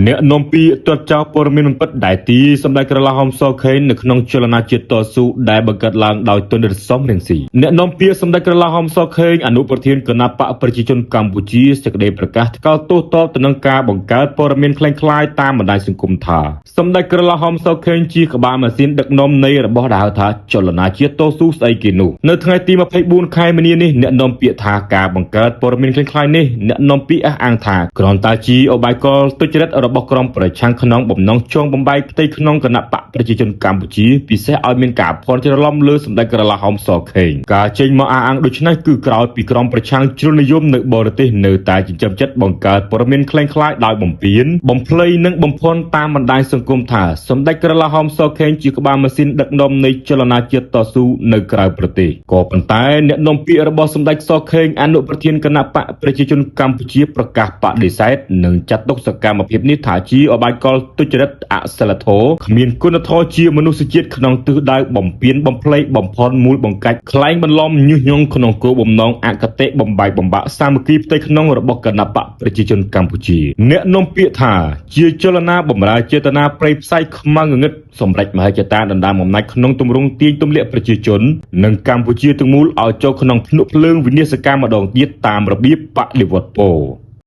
អ្នកនាំពាក្យទាត់ចោលព័ត៌មានមិនពិតដែលទីសម្ដេចក្រឡាហោមសខេងនៅក្នុងចលនាជាតិតស៊ូដែលបង្កើតឡើងដោយទណ្ឌិតសំរងស៊ីអ្នកនាំពាក្យសម្ដេចក្រឡាហោមសខេងអនុប្រធានគណបក្សប្រជាជនកម្ពុជាសេចក្តីប្រកាសថ្កោលទោសតបទៅនឹងការបង្កើតព័ត៌មានក្លែងក្លាយតាមបណ្ដាញសង្គមថាសម្ដេចក្រឡាហោមសខេងជាក្បាលម៉ាស៊ីនដឹកនាំនៃរបស់ដែលហៅថាចលនាជាតិតស៊ូស្អីគេនោះនៅថ្ងៃទី24ខែមីនានេះអ្នកនាំពាក្យថាការបង្កើតព័ត៌មានក្លែងក្លាយនេះអ្នកនាំពាក្យអះអាងថាគ្រាន់តែជាឧបាយកលទុច្ចរិតរបស់ក្រុមប្រឆាំងក្នុងបំណងចងបំបែកផ្ទៃក្នុងគណបក្សប្រជាជនកម្ពុជាពិសេសឲ្យមានការភ័ន្តច្រឡំលើសម្ដេចក្រឡាហោមសខេងការចេញមកអះអាងដូចនេះគឺក្រោយពីក្រុមប្រឆាំងជ្រុលនិយមនៅបរទេសនៅតែចិញ្ចឹមចិត្តបង្កើតព័ត៌មានក្លែងក្លាយដោយបំពានបំភ្លៃនិងបំភ័ន្តតាមបណ្ដាញសង្គមថាសម្ដេចក្រឡាហោមសខេងជាក្បាលម៉ាស៊ីនដឹកនាំនៃចលនាជាតិតស៊ូនៅក្រៅប្រទេសក៏ប៉ុន្តែអ្នកនាំពាក្យរបស់សម្ដេចសខេងអនុប្រធានគណបក្សប្រជាជនកម្ពុជាប្រកាសបដិសេធនិងចាត់ទុកសកម្មភាពនេះថាជាឧបាយកលទុច្ចរិតអសិលធម៌គ្មានគុណធម៌ជាមនុស្សជាតិក្នុងទិសដៅបំពានបំភ្លៃបំផន់មូលបង្កាច់ក្លែងបន្លំញុះញង់ក្នុងគោលបំណងអគតិបំបែកបំបាក់សាមគ្គីផ្ទៃក្នុងរបស់គណបក្សប្រជាជនកម្ពុជាអ្នកនាំពាក្យថាជាចលនាបម្រើចេតនាព្រៃផ្សៃខ្មៅងងឹតសម្រេចមហិច្ឆតាដណ្ដើមអំណាចក្នុងទម្រង់ទាញទម្លាក់ប្រជាជននិងកម្ពុជាទាំងមូលឲ្យចូលក្នុងភ្នក់ភ្លើងវិនាសកម្មម្ដងទៀតតាមរបៀបបដិវត្តពណ៌។